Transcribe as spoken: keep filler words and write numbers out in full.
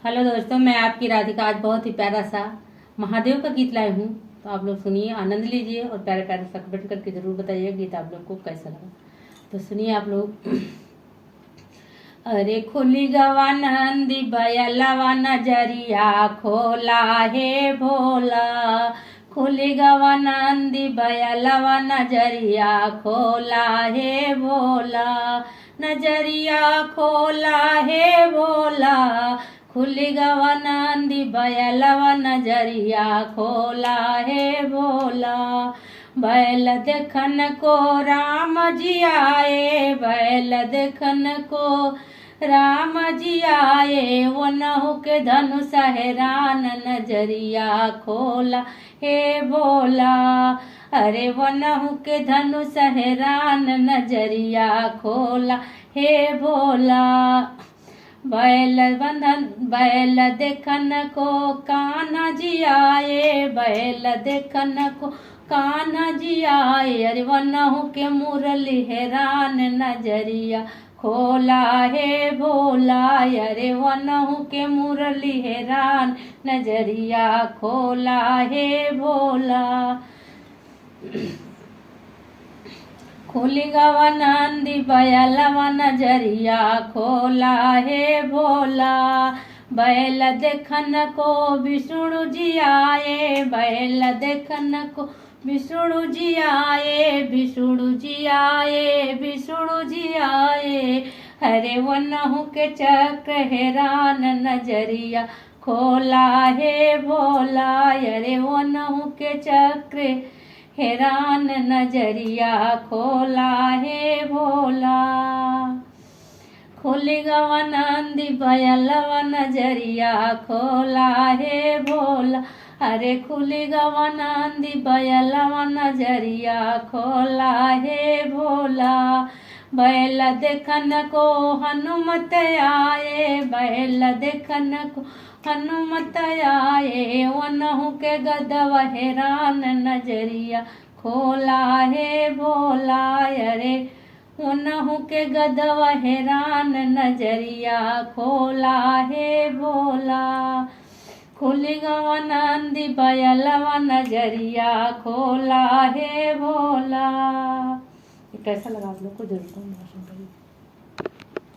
हेलो दोस्तों, मैं आपकी राधिका। आज बहुत ही प्यारा सा महादेव का गीत लाई हूँ, तो आप लोग सुनिए, आनंद लीजिए और प्यारे प्यारे सा कमेंट करके ज़रूर बताइए गीत आप लोग को कैसा लगा। तो सुनिए आप लोग। अरे खुली गवा नंदी बयलवा, नजरिया खोला हे भोला। खुली गवा नंदी बयलवा, नजरिया खोला हे भोला। नजरिया खोला हे भोला। खुली गवा नंदी बयलवा, नजरिया खोला हे भोला। बैल देखन को राम जी आए, बैल देखन को राम जी आए, वनहु के धनुष हेरान, नजरिया खोला हे भोला। अरे वनहु के धनुष हेरान, नजरिया खोला हे भोला। बैल बंधन, बैल देखन को कान्हा जी आए, बैल देखन को कान्हा जी आए। अरे वनहु के मुरली हेरान, नजरिया खोला हे भोला। अरे वनहु के मुरली हेरान, नजरिया खोला हे भोला। खुली गवा नंदी बयलवा, नजरिया खोला हे भोला। बैल देखन को विष्णु जी आए, बैल देखन को विष्णु जी आए, विष्णु जी आए, विष्णु जी आए। अरे वनहु के चक्र हेरान, नजरिया खोला हे भोला। अरे वनहु के चक्र हेरान, नजरिया खोला हे भोला। खुली गवा नंदी बयलवा, नजरिया खोला हे भोला। अरे खुली गवा नंदी बयलवा, नजरिया खोला हे भोला। बैल देखन को हनुमत आए, बैल देखन को हनुमत आए, वनहु के गदवा हेरान, नजरिया खोला हे भोला। अरे वनहु के गदवा हेरान, नजरिया खोला हे भोला। खुली गवा नंदी बयलवा, नजरिया खोला हे भोला। ये कैसा लगा आप लोग को, जरूर कमेंट में बताइए।